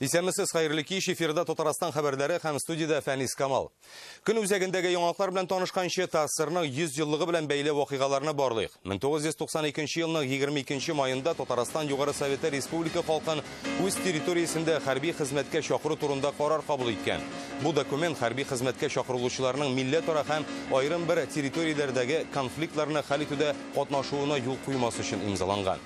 Исәнмесез, хәерле кич. Эфирда Татарстан хәбәрләре һәм студиядә Фәнис Камал. Көн үзәгендәге яңалыклар белән танышканчы ТАССРның 100 еллыгы белән бәйле вакыйгаларны барлыйк. 1992 елның 22 маенда Татарстан Югары Советы республика халкын үз территориясендә хәрби хезмәткә чакыру турында карар кабул иткән. Бу документ хәрби хезмәткә чакырылучыларның милләтара һәм аерым бер территорияләрдәге конфликтларны хәл итүдә катнашуына юл куймас өчен имзаланган.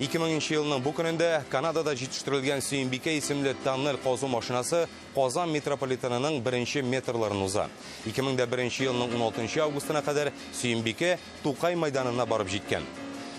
2000 елның бу көнендә Канадада җитештерелгән Сөембикә исемле тоннель казу машинасы Казан метрополитенының беренче метрларын уза. 2001 елның 16 августына кадәр Сөембикә Тукай майданына барып җиткән.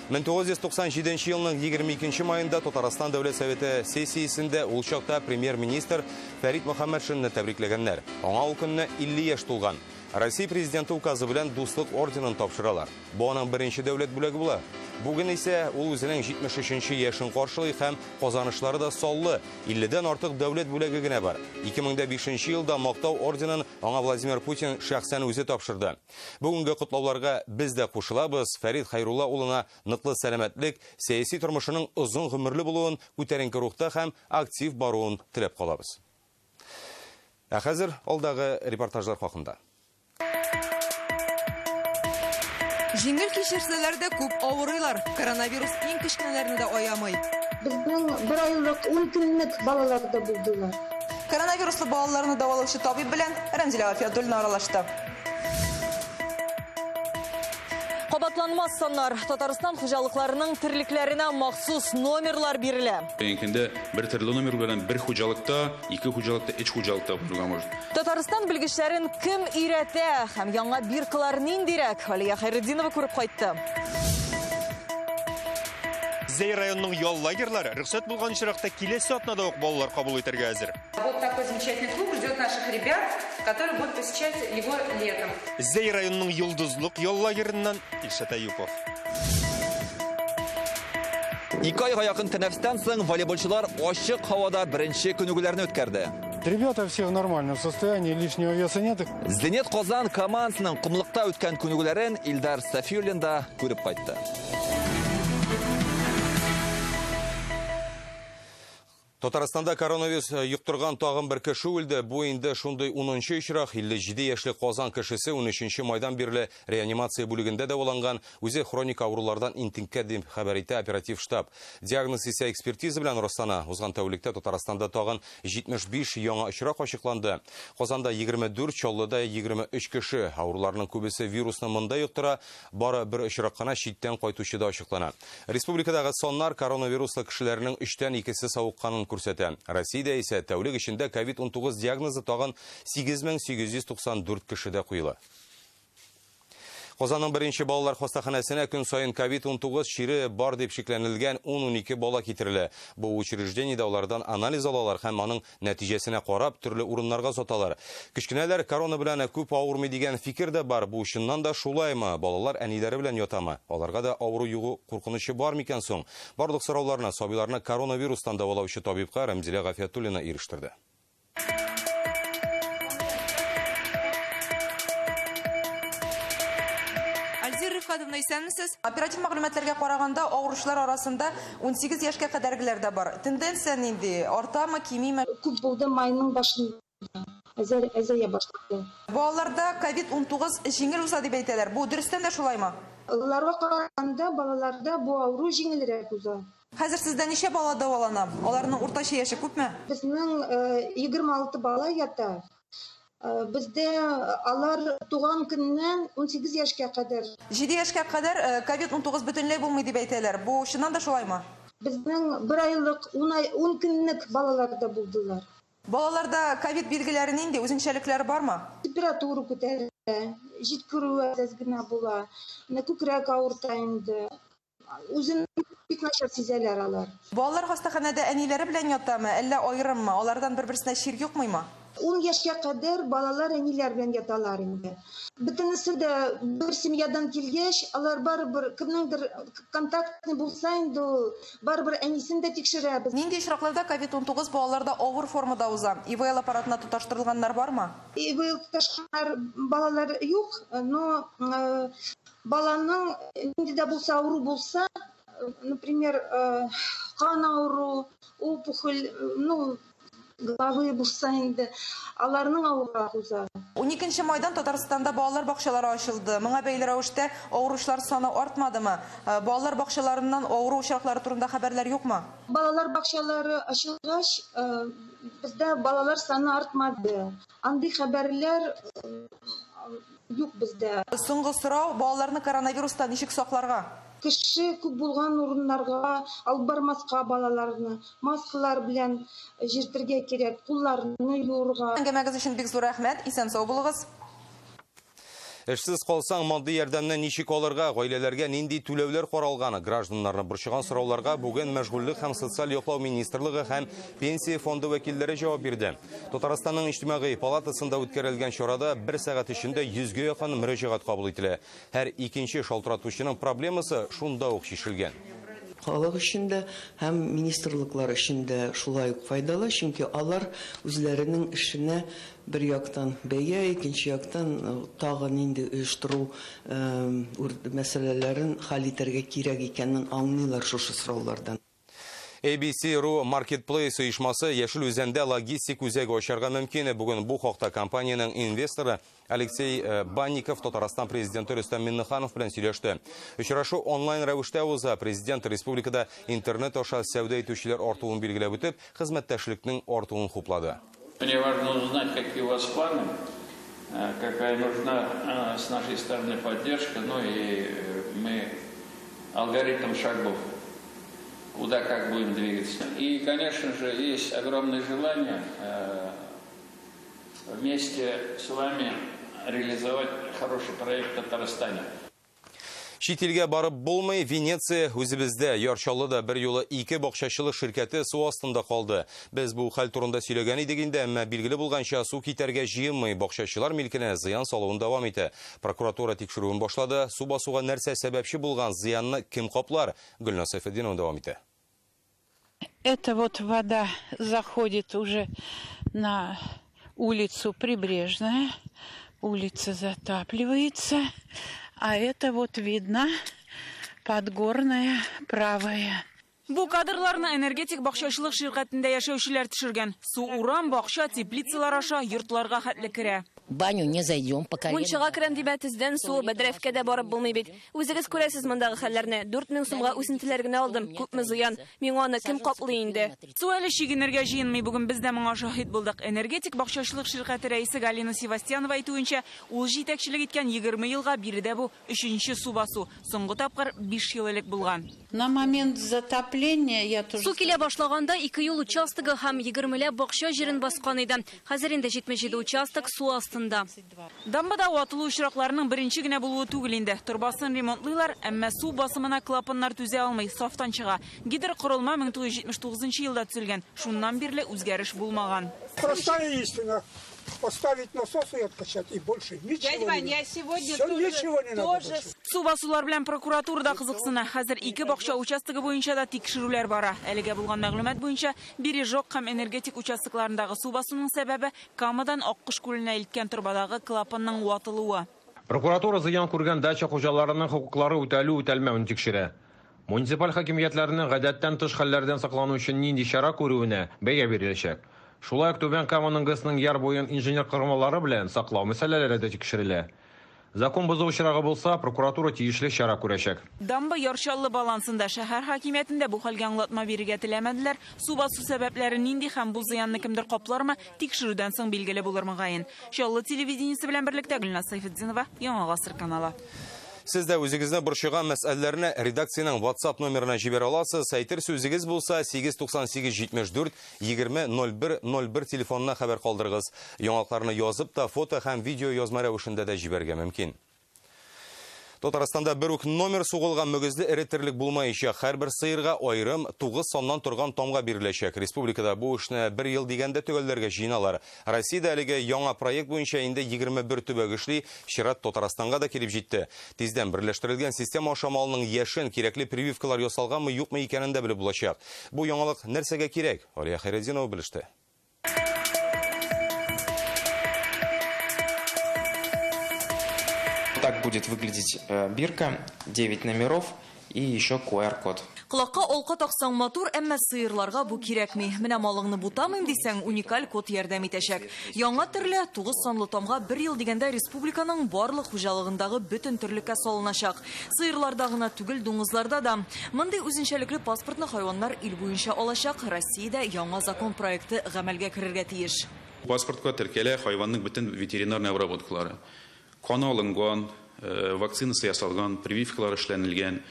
1997 елның 22 маенда Татарстан Дәүләт Советы сессиясендә ул чакта премьер-министр Фәрит Мөхәммәтшинны тәбрикләгәннәр. Аңа ул көнне 50 яшь тулган. Россия президенты указы белән Дуслык орденын тапшыралар. Бу аның беренче дәүләт бүләге була. Бүген исә ул үзенең 73 яшен каршылый һәм казанышлары да саллы. 50-дән артык дәүләт бүләге генә бар. 2005 елда Мактау орденын аңа Владимир Путин шәхсән үзе тапшырды. Бүгенге котлауларга без дә кушылабыз. Фәрит Хәйрулла улына ныклы сәламәтлек, сәяси тормышының озын гомерле булуын, күтәренке рухта һәм актив баруын теләп калабыз. Ә хәзер алдагы репортажлар хакында. Җиңел кичерсәләр дә күп авырыйлар. Коронавирус иң кечкенәләрне дә аямый. Безнең бер айлык, 10 көнлек балалар да булдылар. Коронавируслы балаларны дәвалаучы табиб белән Рәмзилә Гафиятуллина аралашты. Кабатланмас саннар. Татарстан хуҗалыкларының терлекләренә махсус номерлар бирелә. Бүгенге бер төрле номер белән бер хуҗалыкта, ике хуҗалыкта, өч хуҗалыкта булырга может. Татарстан белгечләрен кем өйрәтә һәм яңа биркалар ниндирәк? Алия Хәйретдинова күреп кайтты. Зәй районының ял лагерьлары рөхсәт булган очракта киләсе атнада ук балалар кабул итәргә әзер. Вот такой замечательный клуб ждет наших ребят, которые будут посещать его летом. Зәй районының Йолдызлык ял лагерыннан Илшат Әюпов. Ике айга якын тәнәфестән соң волейболчылар ачык һавада беренче күнегүләрне үткәрде. Ребята все в нормальном состоянии, лишнего веса нет. Зенит Казан командасының комлыкта үткән күнегүләрен Илдар Сафиуллин да күреп кайтты. Татарстанда коронавирус йоктырган тагын бер кеше үлде. Бу инде шундый 10нчы очрак. 57 яшьлек Казан кешесе 13 майдан бирле реанимация бүлегендә дәваланган. Үзе хроник авырулардан интеккән дип хәбәр итә оператив штаб. Диагноз исә экспертиза белән раслана. Узган тәүлектә Татарстанда тагын 75 яңа очрак ачыкланды. Казанда 24, Чаллыда 23 кеше. Авыруларның күбесе вирусны монда йоктыра. Бары бер очрак кына читтән кайтучы да ачыклана. Республикадагы саннар коронавируслы кешеләрнең 3тән 2-се савыкканын күрсәтә. Россиядә исә тәүлек эчендә ковид-19 диагнозы тагын 8894 кешедә куела. Казанның беренче балалар хастаханәсенә көн саен ковид-19 чире бар дип шикләнелгән 10-12 бала китерелә. Бу учреждениедә алардан анализ алалар һәм аның нәтиҗәсенә карап төрле урыннарга озаталар. Кечкенәләр корона белән күп авырмый дигән фикер дә бар. Бу чыннан да шулаймы? Балалар әниләре белән ятамы? Аларга да авыру йогу куркынычы бар микән соң? Барлык сорауларны сабыйларны коронавирустан дәвалаучы табибка Рәмзилә Гафиятуллина ирештерде. Рифкатовна, исәнмесез. Оператив мәгълүматларга караганда, авыручылар арасында 18 яшькә кадәргеләр дә бар. Тенденция нинди? Артамы, кимиме? Күп булды майның башында. Әзәя башлады. Балаларда ковид-19 җиңел уза дип әйтәләр. Бу дөрестән дә шулаймы? Аларга караганда балаларда бу авыру җиңелрәк уза. Хәзер сездә ничә бала дәвалана? Аларның уртача яше күпме? Безнең 26 бала ята. Бездә алар туган көннән 18 яшькә кадәр. 7 яшькә кадәр ковид-19 бөтенләй булмый дип әйтәләр. Бу чыннан да шулаймы? Безнең бер айлык, 10 көнлек балалар да булдылар. Балаларда ковид билгеләре нинди, үзенчәлекләре бармы? Температура күтәрелә, җиткерү әз генә була, менә күкрәк авырта инде. Үзен бик начар сизәләр алар. Балалар хастаханәдә әниләре белән ятамы, әллә аерыммы? Алардан бер-берсенә чир йокмыймы? 10 яшькә кадәр балалар әниләр белән яталар инде. Бөтенесе дә бер семьядан килгәч, алар барыбер кемнеңдер контактны булса инде ул, барыбер әнисен дә тикшерәбез. Нинди очракларда ковид-19 балаларда авыр формада уза? ИВЛ аппаратына тоташтырылганнар бармы? ИВЛ тоташканнар балалар юк, но баланың нинди дә булса авыру булса, например, кан авыру, опухоль, ну, головы булса инде, аларның авыррак уза. 12 майдан Татарстанда балалар бакчалары ачылды. Моңа бәйле рәвештә авыручылар саны артмадымы? Балалар бакчаларыннан авыру очраклары турында хәбәрләр юкмы? Балалар бакчалары ачылгач, бездә балалар саны артмады. Андый хәбәрләр юк бездә. Соңгы сорау, балаларны коронавирустан ничек сакларга? Кеше күп булган урыннарга алып бармаска балаларны, маскалар белән җиртергә кирәк, кулларны юырга. Әңгәмәгез өчен бик зур рәхмәт. Исән-сау булыгыз. Эшсез калсаң, матди ярдәмне ничек алырга, гаиләләргә нинди түләүләр каралганы, гражданнарны борчыган сорауларга бүген Мәшгульлек һәм социаль яклау министрлыгы һәм пенсия фонды вәкилләре җавап бирде. Татарстанның иҗтимагый палатасында үткәрелгән чарада бер сәгать эчендә 100гә якын мөрәҗәгать кабул ителә. Һәр икенче шалтыратучының проблемасы шунда ук чишелгән. Халык өчен дә һәм министрлыклар өчен дә шулай ук файдалы, чөнки алар үзләренең эшенә бер яктан бәя, икенче яктан тагы нинди оештыру мәсьәләләрен хәл итәргә кирәк икәнен аңлыйлар шушы сораулардан. ABC.ru Marketplace оешмасы Яшел Үзәндә логистик үзәге ачарга мөмкин. Бүген бу хакта компаниянең инвесторы Алексей Банников Татарстан президенты Рөстәм Миңнеханов белән сөйләште. Очрашу онлайн рәвештә уза. Президент республикада интернет аша сәүдә итүчеләр артуын билгеләп үтеп, хезмәттәшлекнең артуын хуплады. Мне важно узнать, какие у вас планы, какая нужна с нашей стороны поддержка, ну и мы алгоритм шагов, куда как будем двигаться. И, конечно же, есть огромное желание вместе с вами реализовать хороший проект в Татарстане. Чит илгә барып булмый, Венеция үзебездә. Яр Чаллыда бер юлы ике бакчачылык ширкәте су астында калды. Без бу хәл турында сөйләгән идек инде, әмма билгеле булганча су китәргә җыенмый. Бакчачылар милкенә зыян салуын дәвам итә. Прокуратура тикшерүен башлады. Су басуга нәрсә сәбәпче булган, зыянны кем каплар? Гөлназ Сәйфетдинова дәвам итә. Это вот вода заходит уже на улицу Прибрежная. Улица затапливается. А это вот видно Подгорная правая. Бу кадрларны энергетик бакчачылык ширкәтендә яшәүчеләр төшергән. Су урам, бакча, теплицалар аша йортларга хәтле керә. Баню не зайдем, пока. Мунчага керәм дип тездән су бәдрәфкә дә барып булмый бит. Үзегез күрәсез мондагы хәлләрне. 4000 сумга үсентеләр генә алдым. Күпме зыян. Миңа аны кем каплый инде? Су әле чигенергә җыенмый. Бүген без дә моңа шаһит булдык. Энергетик бакчачылык ширкәте рәисе Галина Севастьянова әйтүенчә, ул җитәкчелек иткән 20 елга биредә бу 3-нче су басу. Соңгы тапкыр 5 ел элек булган. На момент затопления я тоже. Су килә башлаганда 2 юл участогы һәм 20ләп бакча җирен баскан иде. Хәзер инде 77 участок су астында. Дамбада ватылу очракларының беренче генә булуы түгел инде. Торбасын ремонтлыйлар, әмма су басымына клапаннар түзә алмый, сафтан чыга. Гидрокорылма 1979 елда төзелгән. Шуннан бирле үзгәреш булмаган. Простая истина. Поставить насос и откачать, и больше ничего не надо. Сегодня все, ничего не надо больше. Су басулар белән прокуратура да кызыксына. Хәзер ике бакча участогы буенча да тикшерүләр бара. Әлегә булган мәгълүмат буенча Бережок һәм энергетик участокларындагы су басуның сәбәбе Камадан Аккош күленә илткән торбадагы клапанның ватылуы. Прокуратура зыян күргән дача хуҗаларының хокуклары үтәлү-үтәлмәвен тикшерә. Муниципаль хакимиятләрнең гадәттән тыш хәлләрдән саклану өчен нинди чара күрүенә бәя биреләчәк. Шулай ук Түбән Каманың ГЭСның яр буен инженер корылмалары белән саклау мәсьәләләре дә тикшерелә. Закон бозу очрагы булса, прокуратура тиешле чара күрәчәк. Дамба Яр Чаллы балансында шәһәр хакимиятендә бу хәлгә аңлатма бирергә теләмәделәр. Су басу сәбәпләре нинди һәм бу зыянны кемдер каплармы, тикшерүдән соң билгеле булыр мөгаен. Чаллы телевидениесе белән берлектә Гөлназ Сәйфетдинова, Яңа Гасыр каналы. Сез дә үзегезне борчыган мәсьәләләрне редакциянең WhatsApp номерына җибәрә аласыз. Әйтер сүзегез булса 898 74 20 01 01 телефонына хәбәр калдырыгыз. Яңалыкларны язып та фото һәм видео язма рәвешендә дә җибәрергә мөмкин. Татарстанда бер үк номер сугылган мөгезле эре терлек булмаячак. Һәрбер сыерга аерым 9 саннан торган тамга биреләчәк. Республикада бу эшне бер ел дигәндә төгәлләргә җыеналар. Россиядә әлеге яңа проект буенча инде 21 төбәк эшли, чират Татарстанга да килеп җитте. Тиздән берләштерелгән система аша малның яшен, кирәкле прививкалар ясалганмы, юкмы икәнен дә белеп булачак. Бу яңалык нәрсәгә кирәк? Алия Хәйретдинова белеште. Так будет выглядеть бирка, 9 номеров и еще QR-код. Колакка алка таксаң матур, әмма сыерларга бу кирәкми. Менә малыңны бутамыйм дисәң, уникаль код ярдәм итәчәк. Яңа төрле 9 санлы тамга бер ел дигәндә республиканың барлык хуҗалыгындагы бөтен терлеккә салыначак. Сыерларда гына түгел, дуңгызларда да. Мондый үзенчәлекле паспортны хайваннар ил буенча алачак. Россиядә яңа закон проекты гамәлгә керергә тиеш. Паспортка теркәлә хайванның бөтен ветеринарный обработкалары. Каны алынган, вакцинасы ясалган, прививкалар эшләнелгән.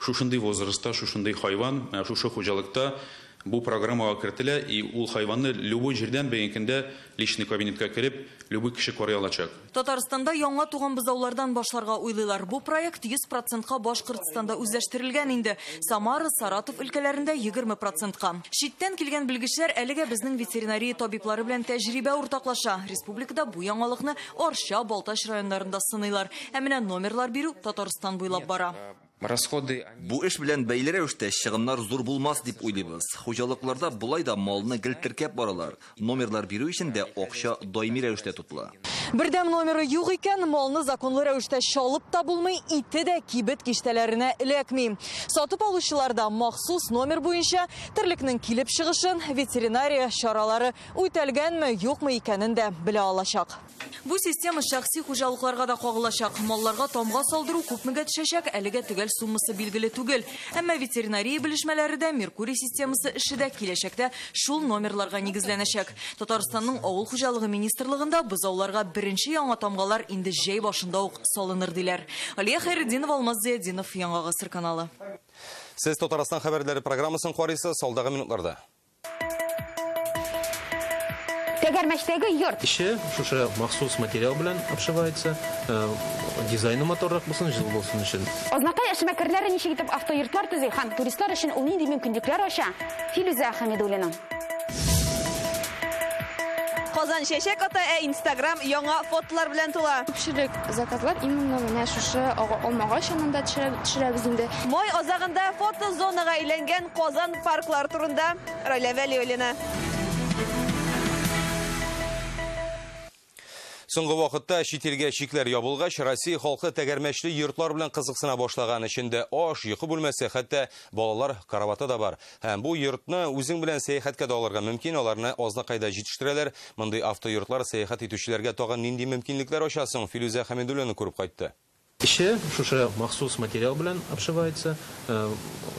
Шушындый возрастта, шушындый хайван, шушы хуҗалыкта бу программага кертелә, и ул хайванны любой җирдән бүгенге көндә личный кабинетка кереп, любой кеше карый алачак. Татарстанда яңа туган бозаулардан башларга уйлыйлар. Бу проект 100%ка Башкортстанда үзләштерелгән инде. Самара, Саратов өлкәләрендә 20%ка. Читтән килгән белгечләр әлегә безнең ветеринария табиблары белән тәҗрибә уртаклаша. Республикада бу яңалыкны Арча, Балтач районнарында сыныйлар. Ә менә номерлар бирү Татарстан буйлап бара. Расходы. Бу эш белән бәйле рәвештә чыгымнар зур булмас дип уйлыйбыз. Хуҗалыкларда болай да малны гел теркәп баралар. Номерлар бирү өчен дә акча даими рәвештә тотыла. Бердәм номеры юк икән, малны законлы рәвештә чалып та булмый, ите дә кибет киштәләренә эләкми. Сатып алучылар да махсус номер буенча терлекнең килеп чыгышын, ветеринария чаралары үтәлгәнме, юкмы икәнен дә белә алачак. Бу система шәхси хуҗалыкларга да кагылачак. Малларга тамга салдыру күпмегә төшәчәк, әлегә төгәл суммасы билгеле түгел. Әмма ветеринария белешмәләре дә, Меркурий системасы эше дә киләчәктә шул номерларга нигезләнәчәк. Татарстанның авыл хуҗалыгы министрлыгында бозауларга беренче яңа тамгалар инде җәй башында ук салыныр диләр. Алия Хәйретдинова, Алмаз Зиятдинов, Яңа Гасыр каналы. Сез Татарстан хәбәрләре программасын карыйсыз, алдагы минутларда. Тәгәрмәчтәге йорт. Ише шушы махсус материал белән обшивается, дизайны моторрак булсын, җылы булсын өчен. Азнакай эшмәкәрләре ничек итеп автойортлар төзи һәм туристлар өчен ул нинди мөмкинлекләр ача? Филүзә Хәмидуллина. Казан чәчәк ата, ә Инстаграм яңа фотолар белән тула. Күпчелек заказлар именно менә шушы алмагач янында төшерәбез инде. Май азагында фотозонага әйләнгән Казан парклары турында Райлә Вәлиуллина. Соңгы вакытта чит илгә чикләр ябылгач, Россия халкы тәгәрмәчле йортлар белән кызыксына башлаган. Эчендә аш, йокы бүлмәсе, хәтта балалар караваты да бар. Һәм бу йортны үзең белән сәяхәткә дә алырга мөмкин. Аларны Азнакайда җитештерәләр. Мондый автойортлар сәяхәт итүчеләргә тагын нинди мөмкинлекләр ача соң? Филүзә Хәмидуллина күреп кайтты. Ише шушы махсус материал белән обшивается,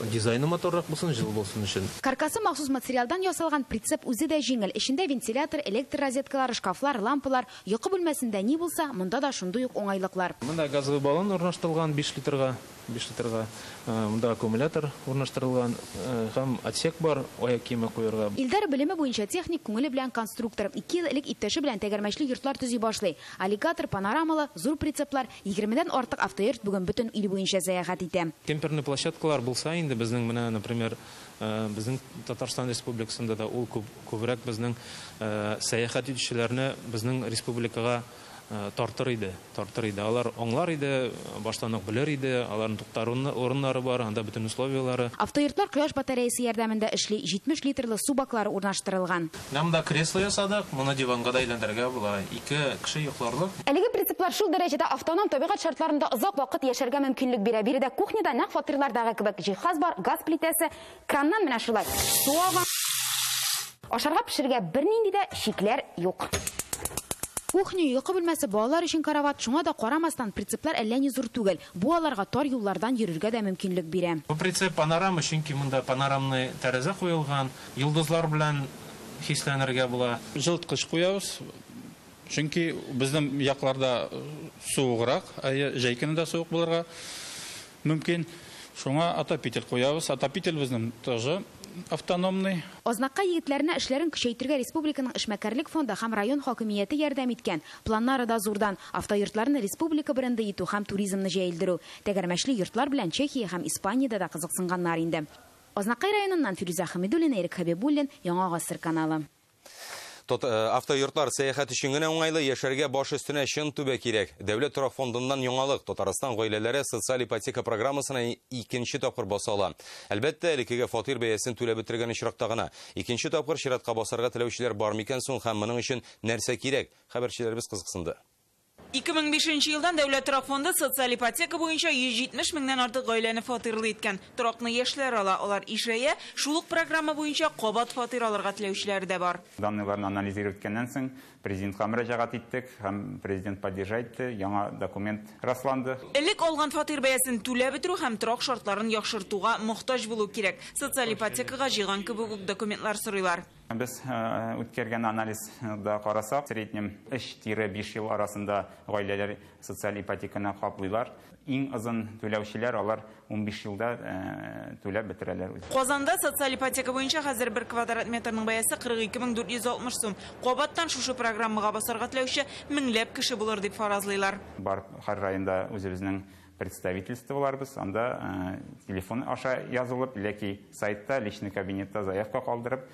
дизайны моторрак булсын, җылы булсын өчен. Каркасы махсус материалдан ясалган прицеп үзе дә җиңел. Эчендә вентилятор, электр розеткалары, шкафлар, лампалар. Йокы бүлмәсендә ни булса, монда да шундый ук уңайлыклар. Монда газовый баллон урнаштырылган 5 литрга, 5 литрга. Монда аккумулятор урнаштырылган һәм отсек бар, аяк киеме куярга. Илдар белеме буенча техник, күңеле белән конструктор. 2 ел элек иптәше белән тәгәрмәчле йортлар төзи башлый. Аллигатор, панорамалы, зур прицеплар, 20-дән артык автойорт бүген бөтен ил буенча сәяхәт итә. Кемперный площадкалар булса инде безнең менә, например, безнең Татарстан Республикасында да ул күбрәк безнең сәяхәт итүчеләрне безнең республикага тартыр иде, тартыр иде. Алар аңлар иде, баштан ук белер иде, аларның туктар урыннары бар, анда бөтен условиялары. Автойортлар кояш батареясы ярдәмендә эшли, 70 литрлы су баклары урнаштырылган. Менә монда кресло ясадык, моны диванга да әйләндерергә була. 2 кеше йокларлык. Әлеге прицеплар шул дәрәҗәдә автоном табигать шартларында озак вакыт яшәргә мөмкинлек бирә. Биредә кухняда нәкъ фатирлардагы кебек җиһаз бар, газ плитәсе, краннан менә шулай су ага. Ашарга пешерергә бернинди дә шикләр юк. Кухня, йокы бүлмәсе, балалар өчен карават, шуңа да карамастан прицеплар әллә ни зур түгел. Бу аларга тар юллардан йөрергә дә мөмкинлек бирә. Бу прицеп панорама, чөнки монда панорамный тәрәзә куелган, йолдызлар белән хисләнергә була. Җылыткыч куябыз, чөнки безнең якларда суыграк, җәй көне дә суык булырга мөмкин. Шуңа отопитель куябыз. Отопитель безнең тоже автономный. Азнакай егетләренә эшләрен көчәйтергә республиканың эшмәкәрлек фонды һәм район хакимияте ярдәм иткән. Планнары да зурдан. Автойортларны республика бренды итү һәм туризмны җәелдерү. Тәгәрмәчле йортлар белән Чехия һәм Испаниядә дә кызыксынганнар инде. Азнакай районыннан Фирүзә Хәмидуллина, Ирек Хәбибуллин, Яңа Гасыр каналы. Автойортлар сәяхәт өчен генә уңайлы, яшәргә баш өстенә чын түбә кирәк. Дәүләт торак фондыннан яңалык. Татарстан гаиләләре социаль ипотека программасына икенче тапкыр баса ала. Әлбәттә, элеккеге фатир бәясен түләп бетергән очракта гына. Икенче тапкыр чиратка басарга теләүчеләр бар микән соң һәм моның өчен нәрсә кирәк? Хәбәрчеләребез кызыксынды. 2005 елдан Дәүләт торак фонды социаль ипотека буенча 170 меңнән артык гаиләне фатирлы иткән. Торакны яшьләр ала, алар ишәя, шул ук программа буенча кабат фатир алырга теләүчеләр дә бар. Данныйларны анализировать иткәннән соң президентка мөрәҗәгать иттек һәм президент поддержать итте, яңа документ расланды. Элек алган фатир бәясен түләп бетерү һәм торак шартларын яхшыртуга мохтаҗ булу кирәк. Социаль ипотекага җыйган кебек үк документлар сорыйлар. Без үткәргән анализда карасак, в среднем 3-5 ел арасында гаиләләр социаль ипотеканы каплыйлар. Иң озын түләүчеләр алар 15 елда түләп бетерәләр. Казанда социаль ипотека буенча хәзер бер квадрат метрның бәясе 42 460 сум. Кабаттан шушы программага басарга теләүче меңләп кеше булыр дип фаразлыйлар. Бар һәр районда үзебезнең представительстволарыбыз, анда телефон аша язылып, яки сайтта, личный кабинетта заявка калдырып,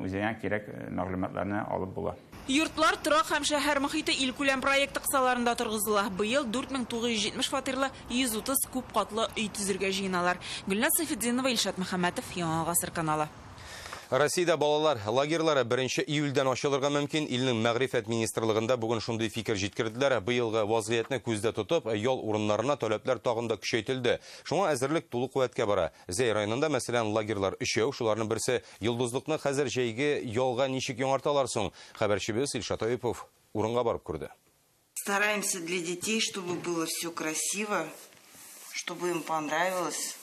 үзеңә кирәк мәгълүматларны алып була. Йортлар торак һәм шәһәр мохите илкүләм проекты кысаларында торгызыла. Быел 4970 фатирлы 130 күп катлы өй төзергә җыеналар. Гөлназ Сайфетдинова, Илшат Мөхәммәтов, Яңа Гасыр каналы. Россиядә балалар лагерьлары 1 июльдән ачылырга мөмкин. Илнең мәгърифәт министрлыгында бүген шундый фикер җиткерделәр. Быелгы вазгыятьне күздә тотып, ял урыннарына таләпләр тагын да көчәйтелде. Шуңа әзерлек тулы куәткә бара. Зәй районында, мәсәлән, лагерьлар өчәү, шуларның берсе Йолдызлыкны хәзер җәйге ялга ничек яңарталар соң? Хәбәрчебез Илшат Әюпов урынга барып күрде. Стараемся для детей, чтобы было все красиво, чтобы им понравилось.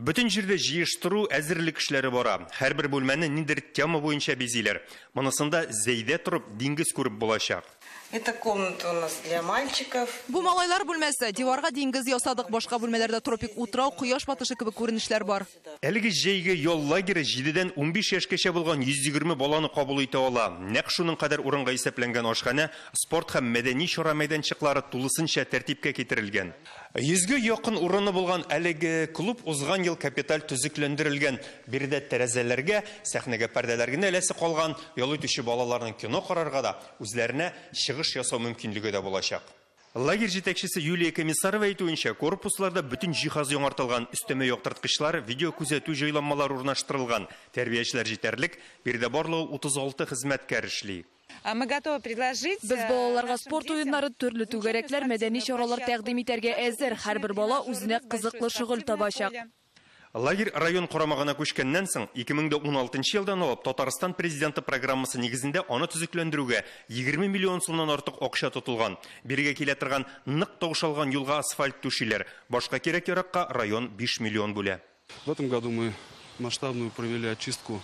Бөтен җирдә җыештыру, әзерлек эшләре бара. Һәрбер бүлмәне ниндидер тема буенча бизиләр. Монысында Зәйдә торып диңгез күреп булачак. Это комната у нас для мальчиков. Бу малайлар бүлмәсе. Диварга диңгез ясадык. Башка бүлмәләрдә тропик утрау, кояш батышы кебек күренешләр бар. Әлеге җәйге ял лагере 7-дән 15 яшькәчә булган 120 баланы кабул итә ала. Нәкъ шуның кадәр урынга исәпләнгән ашханә, спорт һәм мәдәни чара мәйданчыклары тулысынча тәртипкә китерелгән. 100гә якын урыны булган әлеге клуб узган ел капиталь төзекләндерелгән. Биредә тәрәзәләргә, сәхнәгә пәрдәләр генә эләсе калган. Ял итүче балаларның кино карарга да, үзләренә чыгыш ясау мөмкинлеге дә булачак. Лагерь җитәкчесе Юлия Комиссарова әйтүенчә, корпусларда бөтен җиһаз яңартылган, өстәмә яктырткычлар, видео күзәтү җайланмалары урнаштырылган. Тәрбиячеләр җитәрлек, биредә барлыгы 36 хезмәткәр эшли. Мы готовы предложить Без балаларга спорт уеннары, төрле түгәрәкләр, мәдәни чаралар тәкъдим итәргә әзер. Һәрбер бала үзенә кызыклы шөгыль табачак. Лагерь район карамагына күчкәннән соң 2016 елдан алып Татарстан президенты программасы нигезендә аны төзекләндерүгә 20 миллион сумнан артык акча тотылган. Бирегә килә торган нык таушалган юлга асфальт түшиләр. Башка кирәк-яракка район 5 миллион бүлә. В этом году мы масштабную провели очистку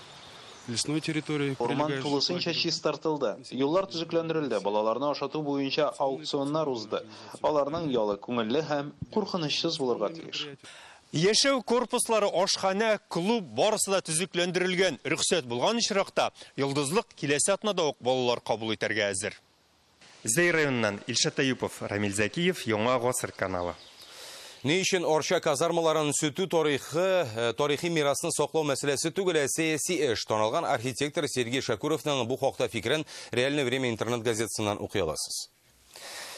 лесной территории. Урман тулысынча чистартылды. Юллар төзекләндерелде, балаларны ашату буенча аукционнар узды. Аларның ялы күңелле һәм куркынычсыз булырга тиеш. Яшәү корпуслары, ашханә, клуб барысы да төзекләндерелгән. Рөхсәт булган очракта Йолдызлык киләсе атнада ук балалар кабул итәргә әзер. Зәй районыннан Илшат Әюпов, Рамил Зәкиев, Яңа Гасыр каналы. Ни өчен Арча казармаларын сүтү тарихи мирасны саклау мәсьәләсе түгел, ә сәяси эш? Танылган архитектор Сергей Шакуровның бу хакта фикерен Реальное время интернет газетасыннан укый аласыз.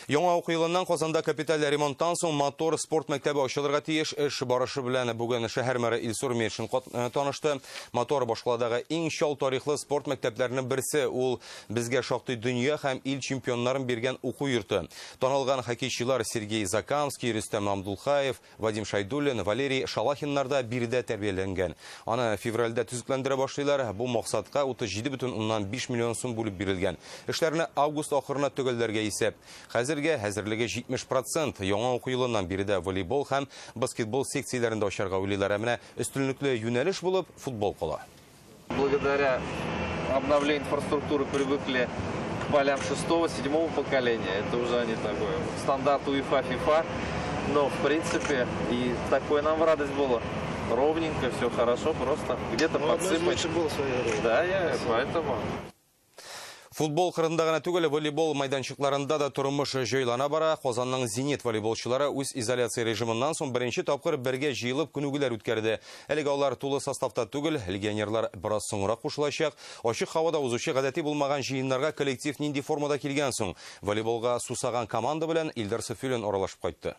Яңа уку елыннан Казанда капиталь ремонттан соң Мотор спорт мәктәбе ачылырга тиеш. Эш барышы белән бүген шәһәр мэры Илсур Метшин танышты. Мотор башкаладагы иң чал тарихлы спорт мәктәпләренең берсе. Ул безгә шактый дөнья һәм ил чемпионнарын биргән уку йорты. Танылган хоккейчылар Сергей Закамский, Рөстәм Абдулхаев, Вадим Шайдуллин, Валерий Шалахиннар да биредә тәрбияләнгән. Аны февральдә төзекләндерә башлыйлар. Бу максатка 37,5 миллион сум бүлеп бирелгән. Эшләрне август ахырына төгәлләргә исәп. Хәзергә әзерлеге 70%. Яңа уку елыннан биредә волейбол һәм баскетбол секцияләрен дә ачарга уйлыйлар. Ә менә өстенлекле юнәлеш булып футбол кала. Благодаря обновлению инфраструктуры привыкли к полям 6-7 поколения. Это уже они такой стандарт УЕФА, ФИФА. Но в принципе и такое нам в радость было. Ровненько, все хорошо, просто где-то подсыпать. Да, я поэтому. Футбол кырында гына түгел, волейбол майданчыкларында да тормыш җайлана бара. Казанның Зенит волейболчылары үз изоляция режимыннан соң беренче тапкыр бергә җыелып күнегүләр үткәрде. Әлегә алар тулы составта түгел, легионерлар бераз соңрак кушылачак. Ачык һавада узучы гадәти булмаган җыеннарга коллектив нинди формада килгән соң? Волейболга сусаган команда белән Илдар Сафиуллин аралашып кайтты.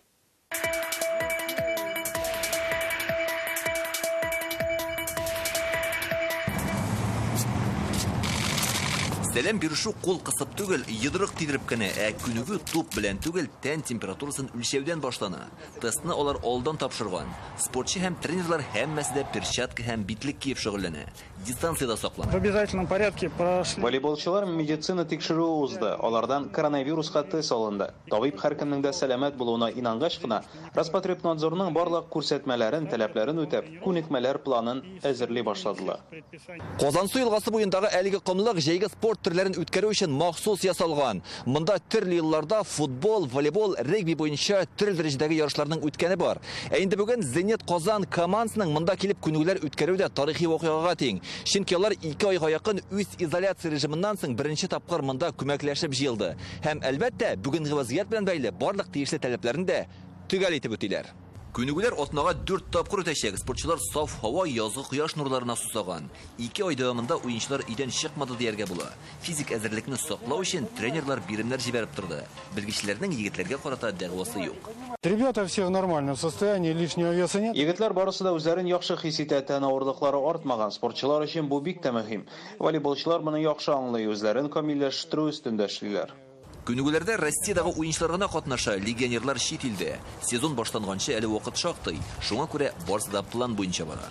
Сәлам бирешү кул кысып түгел, йодрык тидереп кенә, ә күнегү туп белән түгел, тән температурасын үлчәүдән башлана. Тестны алар алдан тапшырган. Спортчы һәм тренерлар һәммәсе дә перчатка һәм битлек киеп шөгыльләнә. Дистанциядә саклана. В обязательном порядке прошли. Волейболчылар медицина тикшерүе узды. Алардан коронавируска тест алынды. Табиб һәркемнең дә сәламәт булуына инангач кына, Роспотребнадзорның барлык күрсәтмәләрен, таләпләрен үтәп, күнекмәләр планын әзерли башладылар. Казансу елгасы буендагы әлеге комлык җәйге спорт төрләрен үткәрү өчен махсус ясалган. Монда төрле елларда футбол, волейбол, регби буенча төрле дәрәҗәдәге ярышларның үткәне бар. Ә инде бүген Зенит Казан командасының монда килеп күнегүләр үткәрү дә тарихи вакыйгага тиң. Чөнки алар 2 айга якын үз изоляция режимыннан соң беренче тапкыр монда күмәкләшеп җыелды. Һәм әлбәттә, бүгенге вазгыять белән бәйле барлык тиешле таләпләрне дә төгәл итеп үтиләр. Күнегүләр атнага 4 тапкыр үтәчәк. Спортчылар саф һава, язгы кояш нурларына сусаган. 2 ай дәвамында уенчылар өйдән чыкмады дияргә була. Физик әзерлекне саклау өчен тренерлар биремнәр җибәреп торды. Белгечләрнең егетләргә карата дәгъвасы юк. Ребята все в нормальном состоянии, лишнего веса нет. Егетләр барысы да үзләрен яхшы хис итә, тән авырлыклары артмаган. Спортчылар өчен бу бик тә мөһим. Волейболчылар моны яхшы аңлый, үзләрен камилләштерү өстендә эшлиләр. Күнегүләрдә Россиядәге уенчылар гына катнаша, легионерлар чит илдә. Сезон башланганчы әле вакыт шактый. Шуңа күрә барысы да план буенча бара.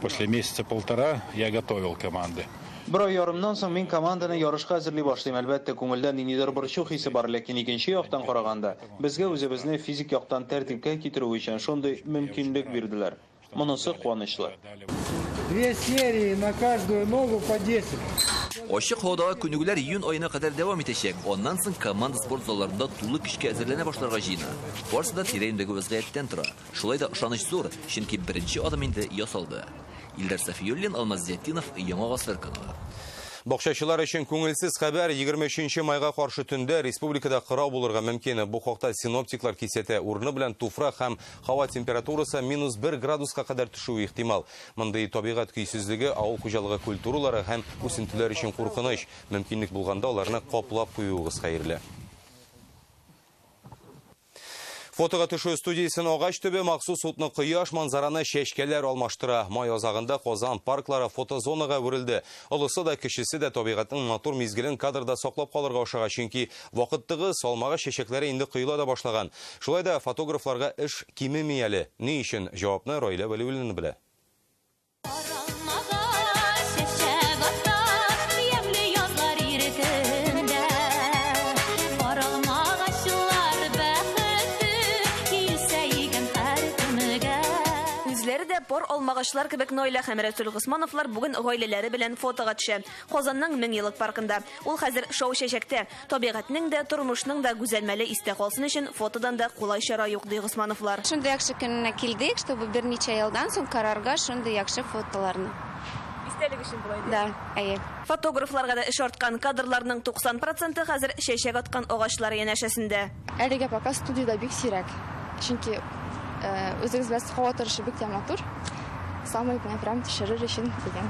После месяца полтора я готовил команды. Бер ай ярымнан соң мин команданы ярышка әзерли башлыйм. Әлбәттә, күңелдә ниндидер борчу хисе бар, ләкин икенче яктан караганда, безгә үзебезне физик яктан тәртипкә китерү өчен шундый мөмкинлек бирделәр. Монысы куанычлы. 2 серии на каждую ногу по 10. Ачык һавадагы күнегүләр июнь аена кадәр дәвам итәчәк. Аннан соң команда спорт залларында тулы көчкә әзерләнә башларга җыена. Барысы да тирә-юньдәге вазгыятьтән тора. Шулай да ышаныч зур, чөнки беренче адым инде ясалды. Илдар Сафиуллин, Алмаз Зиятдинов, Яңа Гасыр каналы. Бакчачылар өчен күңелсез хәбәр: 23 майга каршы төндә республикада кырау булырга мөмкин. Бу хакта синоптиклар кисәтә. Урыны белән туфрак һәм һава температурасы -1 градуска кадәр төшүе ихтимал. Мондый табигать көйсезлеге авыл хуҗалыгы культуралары һәм үсентеләр өчен куркыныч. Мөмкинлек булганда аларны каплап куюыгыз хәерле. Фотога төшү студиясен агач төбе махсус утны кояш манзараны чәчкәләр алмаштыра. Май азагында Казан парклары фотозонага әверелде. Олысы да, кечесе дә табигатьнең матур мизгелен кадрда саклап калырга ашыга, чөнки вакыттагы салмага чәчәкләре инде коела да башлаган. Шулай да фотографларга эш кимеми әле. Ни өчен? Җавапны Раилә Вәлиуллина белә. Пар алмагачлар кебек Наилә һәм Рәсүл Госмановлар бүген гаиләләре белән фотога төшә. Казанның 1000 еллык паркында. Ул хәзер шау чәчәктә. Табигатьнең дә, тормышның да гүзәл мәле истә калсын өчен фотодан да кулай чара юк, ди Госмановлар. Шундый яхшы көненә килдек, чтобы берничә елдан соң карарга шундый яхшы фотоларны. Истәлек өчен болай. Да, әйе. Фотографларга да эш арткан. Кадрларның 90% хәзер чәчәк аткан агачлар янәшәсендә. Әлегә пока студияда бик сирәк. Чөнки үзегез беләсез, һава торышы бик тә матур. Самый менә прям төшерер өчен дигән.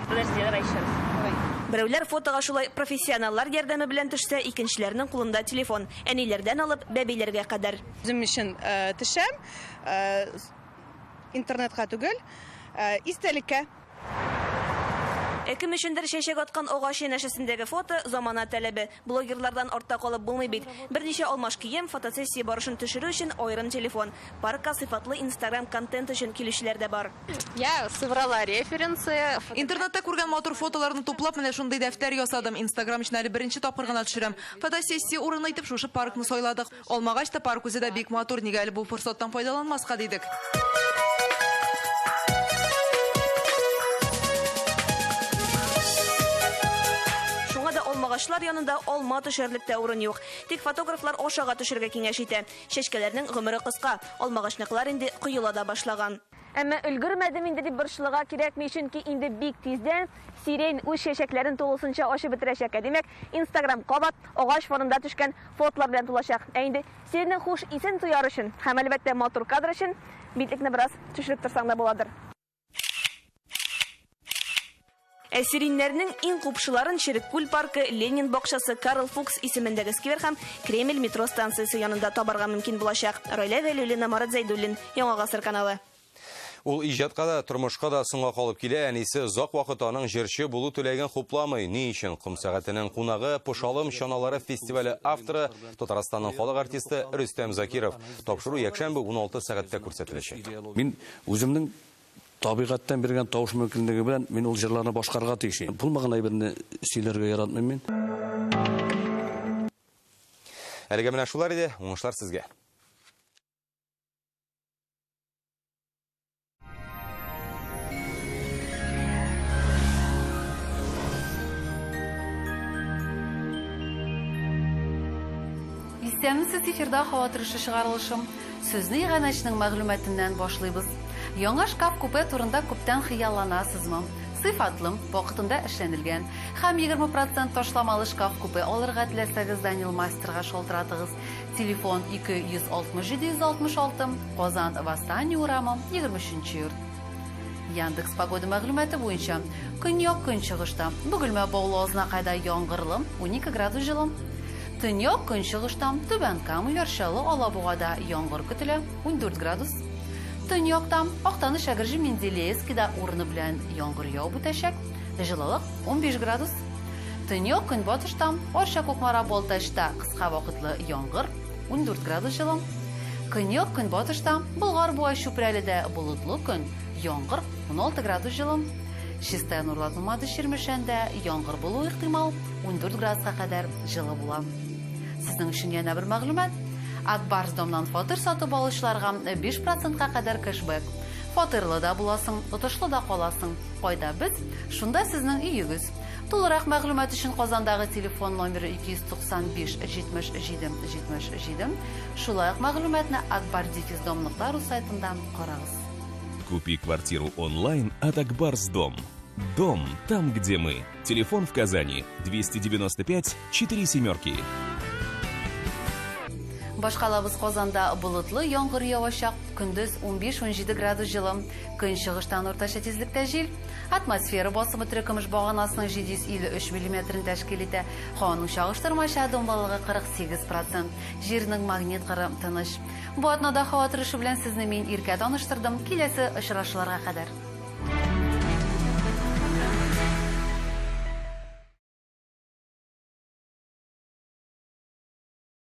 Подожди, давай еще раз. Берәүләр фотога шулай профессионаллар ярдәме белән төшсә, икенчеләрнең кулында телефон. Әниләрдән алып бәбиләргә кадәр. Үзем өчен төшәм, интернетка түгел, истәлеккә. Ә кем өчендер чәчәк аткан агач янәшәсендәге фото замана таләбе. Блогерлардан артта калып булмый бит. Берничә алмаш кием, фотосессия барышын төшерү өчен аерым телефон. Паркка сыйфатлы Instagram контент өчен килүчеләр дә бар. Я собрала референсы. Интернетта күргән матур фотоларны туплап, менә шундый дәфтәр ясадым. Instagram өчен әле беренче тапкыр гына төшерәм. Фотосессия урыны итеп шушы паркны сайладык. Алмагач та парк үзе дә бик матур, нигә әле бу форсаттан файдаланмаска дидек. Алмагачлар янында алма төшәрлек тә урын юк. Тик фотографлар ашага төшергә киңәш итә. Чәчкәләрнең гомере кыска. Алмагачныкылар инде коела да башлаган. Әмма өлгермәдем инде дип борчылырга кирәкми, чөнки инде бик тиздән сирень үз чәчәкләрен тулысынча ачып бетерәчәк. Димәк, Instagram кабат агач фонында төшкән фотолар белән тулачак. Ә инде сиреньнең хуш исен тояр өчен һәм әлбәттә матур кадр өчен битлекне бераз төшереп торсаң да буладыр. Ә сиреньнәрнең иң купшыларын Череккүл паркы, Ленин бакчасы, Карл Фукс исемендәге сквер һәм Кремль метро станциясе янында табарга мөмкин булачак. Раилә Вәлиуллина, Марат Зәйдуллин, Яңа Гасыр каналы. Ул иҗатка да, тормышка да соңга калып килә. Әнисе озак вакыт аның җырчы булу теләген хупламый. Ни өчен? Ком сәгатенең кунагы Пошалым чаналары фестивале авторы, Татарстанның халык артисты Рөстәм Закиров. Тапшыру якшәмбе 16 сәгатьтә күрсәтеләчәк. Мин үземнең табигатьтән биргән тавыш мөмкинлеге белән мин ул җырларны башкарырга тиеш. Булмаган әйберне сөйләргә яратмыйм мин. Әлегә менә шулар иде. Уңышлар сезгә. Исәнмесез, эфирда һава торышы чыгарылышы. Сүзне иганәченең мәгълүматыннан башлыйбыз. Яңа шкаф-купе турында күптән хыялланасызмы? Сыйфатлы, вакытында эшләнелгән һәм 20 процент ташламалы шкаф-купе алырга теләсәгез, Данил Мастерга шалтыратыгыз. Телефон 267 166, Казан, Восстание урамы, 23 нче йорт. Яндекс Погода мәгълүматы буенча, көньяк-көнчыгышта, Бөгелмә, Баулы, Азнакайда яңгырлы, 12 градус җылы. Төньяк-көнчыгышта, Түбән Кама, Яр Чаллы, Алабугада яңгыр көтелә, 14 градус. Төньякта, Актаныш, Әгерҗе, Менделеевскида урыны белән яңгыр явып үтәчәк, җылылык, 15 градус. Төньяк-көнбатышта, Арча, Кукмара, Балтачта кыска вакытлы яңгыр, 14 градус җылы. Көньяк-көнбатышта, Болгар, Буа, Чүпрәледә болытлы көн, яңгыр, 16 градус җылы. Чистай, Нурлат, Мамадыш, Чирмешәндә яңгыр булуы ихтимал, 14 градуска кадәр җылы була. Сезнең өчен янә бер мәгълүмат. Ак Барс Домнан фатир сатып алучыларга 5 процентка кадәр кэшбэк. Фатирлы да буласың, отышлы да каласың. Кайда без, шунда сезнең өегез. Тулырак мәгълүмат өчен Казандагы телефон номеры 295 77 77. Шулай ук мәгълүматны akbardefisdom.ru сайтында карагыз. Купи квартиру онлайн от Акбарс Дом. Дом там, где мы. Телефон в Казани 295 4 семерки. Башкалабыз Казанда болытлы яңгыр явачак, көндез 15-17 градус җылы. Көнчыгыштан уртача тизлектә җил. Атмосфера басымы терекөмеш баганасының 753 миллиметрын тәшкил итә. Һаваның чагыштырмача дымлылыгы 48 процент. Җирнең магнит кыры тыныч. Бу атнада һава торышы белән сезне мин Иркә таныштырдым. Киләсе очрашуларга кадәр.